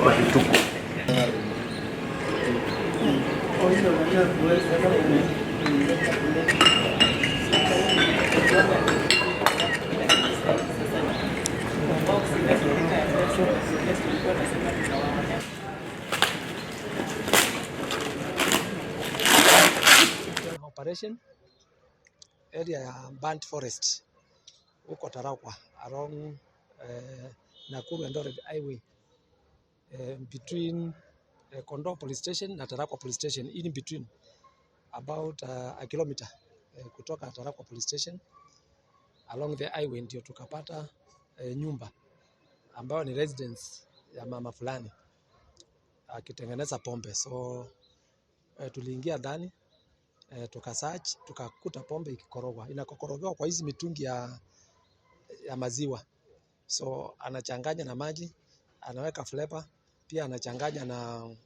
Kwa vituko. Operation area ya Burnt Forest huko Tarakwa along Nakuru Eldoret Highway, between Kondoo Police Station na Tarakwa Police Station, in between about a kilometer kutoka Tarakwa Police Station along the highway, ndio tukapata nyumba ambayo ni residence ya mama fulani akitengeneza pombe. So tuliingia ndani, tukasearch, tukakuta pombe ikikorogwa, inakokorogewa kwa hizi mitungi ya maziwa. So anachanganya na maji, anaweka flavor, pia anachanganya na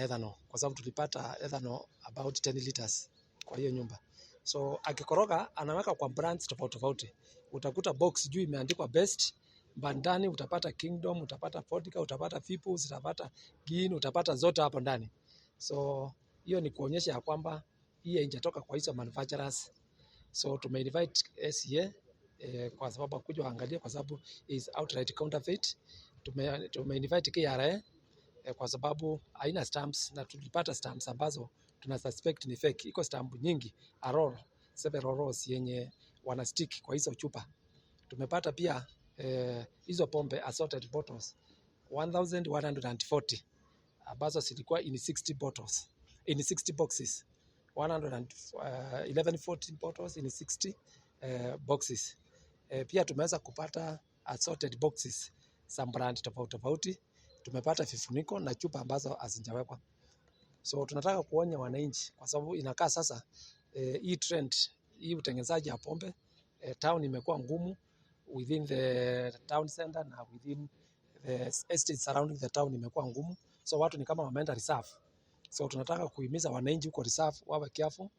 ethanol, kwa sababu tulipata ethanol about 10 liters kwa hiyo nyumba. So akikoroga anaweka kwa brands tofauti tofauti. Utakuta box juu imeandikwa Best, but ndani utapata Kingdom, utapata Vodka, utapata Peoples, utapata Gin, utapata zote hapo ndani. So hiyo ni kuonyesha ya kwamba hii haijatoka kwa hizo manufacturers. So tumeinvite SCA kwa sababu akuja waangalie, kwa sababu is outright counterfeit. Tumeinvite KRA kwa sababu haina stamps na tulipata stamps ambazo tuna suspect ni fake. Iko stamp nyingi, a roll, several rolls yenye wana stick kwa hizo chupa. Tumepata pia hizo pombe assorted bottles 1140 ambazo zilikuwa in 60 bottles, in 60 boxes, 1140 bottles in 60 boxes. Pia tumeweza kupata assorted boxes za brand tofauti tofauti. Tumepata vifuniko na chupa ambazo hazijawekwa. So tunataka kuonya wananchi kwa sababu inakaa sasa hii trend hii utengenezaji ya pombe town imekuwa ngumu within the town center na within the estate surrounding the town imekuwa ngumu, so watu ni kama wameenda reserve. So tunataka kuhimiza wananchi huko reserve wawe careful,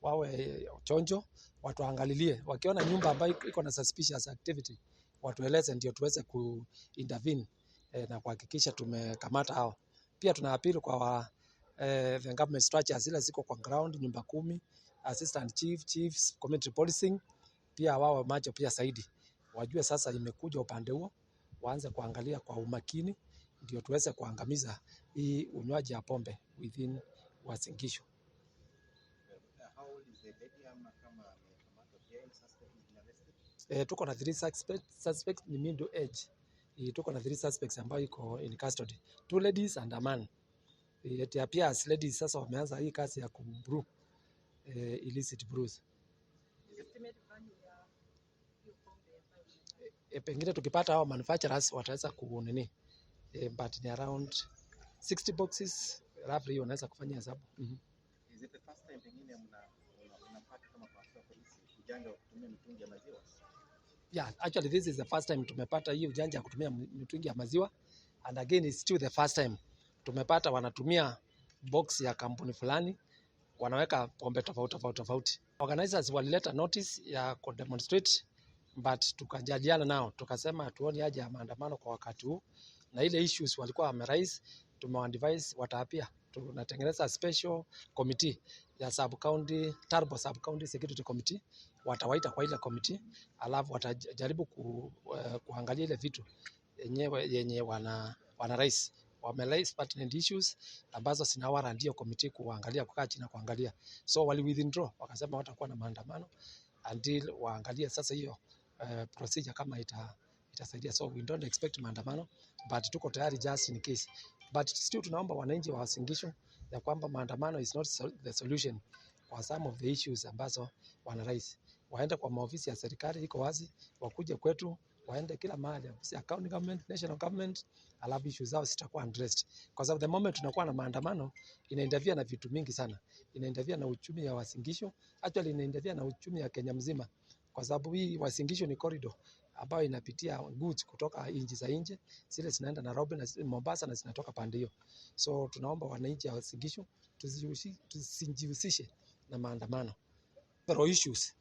wawe chonjo, watu waangalilie, wakiona nyumba ambayo iko na suspicious activity watueleze, ndio tuweze ku intervene na kuhakikisha tumekamata hao. Pia tuna appeal kwa the government structures zile ziko kwa ground, nyumba kumi, assistant chief, chiefs, community policing, pia wawe macho pia zaidi, wajue sasa imekuja upande huo, waanze kuangalia kwa umakini, ndio tuweze kuangamiza hii unywaji ya pombe within Uasin Gishu. How old is the lady, ama kama amekamatwa pia, any suspect has been arrested? Tuko na three suspect ni middle age. Tuko na three suspects ambayo iko in custody. Two ladies and a man. It appears ladies sasa wameanza hii kazi ya kubrew illicit brews. Estimate value ya hiyo pombe ambayo Pengine tukipata hao manufacturers wataweza kunini, but ni around 60 boxes roughly, hiyo unaweza kufanya hesabu. Is it the first time pengine mnapata kama maafisa wa polisi ujanja wa kutumia mitungi ya maziwa? Yeah, actually this is the first time tumepata hii ujanja ya kutumia mitungi ya maziwa, and again it's still the first time tumepata wanatumia box ya kampuni fulani, wanaweka pombe tofauti tofauti tofauti. Organizers walileta notice ya kudemonstrate, but tukajadiliana nao, tukasema hatuoni haja ya maandamano kwa wakati huu, na ile issues walikuwa wameraise tumewaadvise wataappear. Tunatengeneza special committee ya sub county, Turbo sub county security committee, watawaita kwa ile committee, alafu watajaribu kuangalia ile vitu yenyewe yenye wana raise, wame raise pertinent issues ambazo zina warrant hiyo committee kuangalia, kukaa chini na kuangalia. So wali withdraw, wakasema watakuwa na maandamano until waangalie sasa hiyo procedure kama itasaidia. So we don't expect maandamano, but tuko tayari just in case. But still tunaomba wananchi wa Uasin Gishu ya kwamba maandamano is not the solution kwa some of the issues ambazo wana raise. Waende kwa maofisi ya serikali, iko wazi, wakuje kwetu, waende kila mahali, ofisi ya county government, national government, alafu issues zao zitakuwa addressed. Kwa sababu the moment tunakuwa na maandamano inainterfere na vitu mingi sana, inainterfere na uchumi ya Uasin Gishu, actually inainterfere na uchumi ya Kenya mzima, kwa sababu hii Uasin Gishu ni corridor ambayo inapitia goods kutoka nchi za nje, zile zinaenda Nairobi na Mombasa na zinatoka pande hiyo. So tunaomba wananchi wa Uasin Gishu tusijihusishe na maandamano. Several issues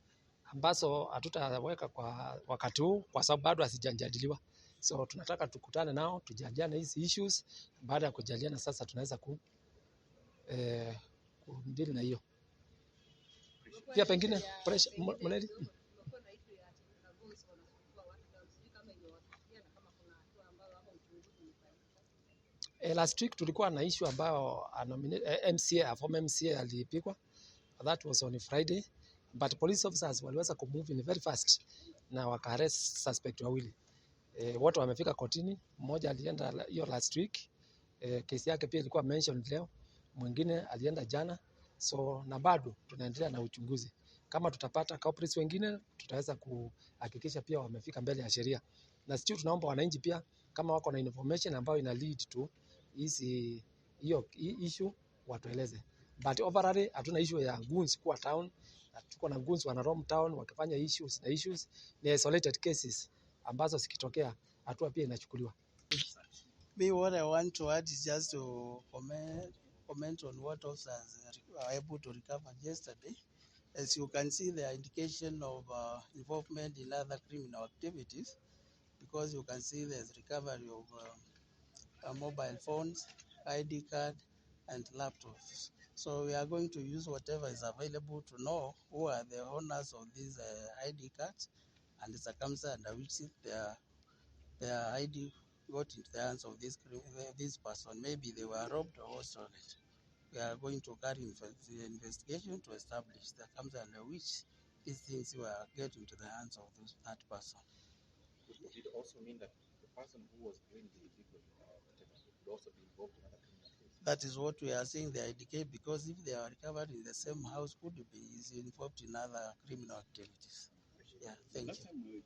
ambazo hatutaweka kwa wakati huu kwa sababu bado hazijajadiliwa. So tunataka tukutane nao tujadiliane hizi issues. Baada ya kujadiliana sasa tunaweza kudeal na hiyo. Pia pengine pressure Mleli. Kumekuwa na issue ya kuna goons wanasumbua watu na sijui kama imewafikia na kama kuna hatua ambayo ama uchunguzi umefanyika. Last week tulikuwa na issue ambayo MCA, a former MCA alipigwa. That was on Friday. But police officers waliweza kumove in very fast na waka arrest suspect wawili. Wote wamefika kotini. Mmoja alienda hiyo last week. Kesi yake pia ilikuwa mentioned leo. Mwingine alienda jana. So na bado tunaendelea na uchunguzi. Kama tutapata culprits wengine tutaweza kuhakikisha pia wamefika mbele ya sheria. Na sisi tunaomba wananchi pia kama wako na information ambayo ina lead to hizi hiyo issue watueleze. But overall hatuna issue ya goons kuwa town. Tuko na goons wana roam town wakifanya issues na issues ni isolated cases ambazo zikitokea hatua pia inachukuliwa. Me, what I want to add is just to comment on what officers were able to recover yesterday. As you can see, there are indication of involvement in other criminal activities, because you can see there's recovery of mobile phones, ID card, and laptops. So we are going to use whatever is available to know who are the owners of these ID cards and the circumstances under which their ID got into the hands of this person. Maybe they were robbed or stolen. We are going to carry the investigation to establish the circumstances under which these things were getting into the hands of that person. Would it also mean that the person who was doing the illegal whatever would also be involved in other criminal activities? That is what we are seeing the indicate, because if they are recovered in the same house, could be is involved in other criminal activities. Yeah, thank Last you. time we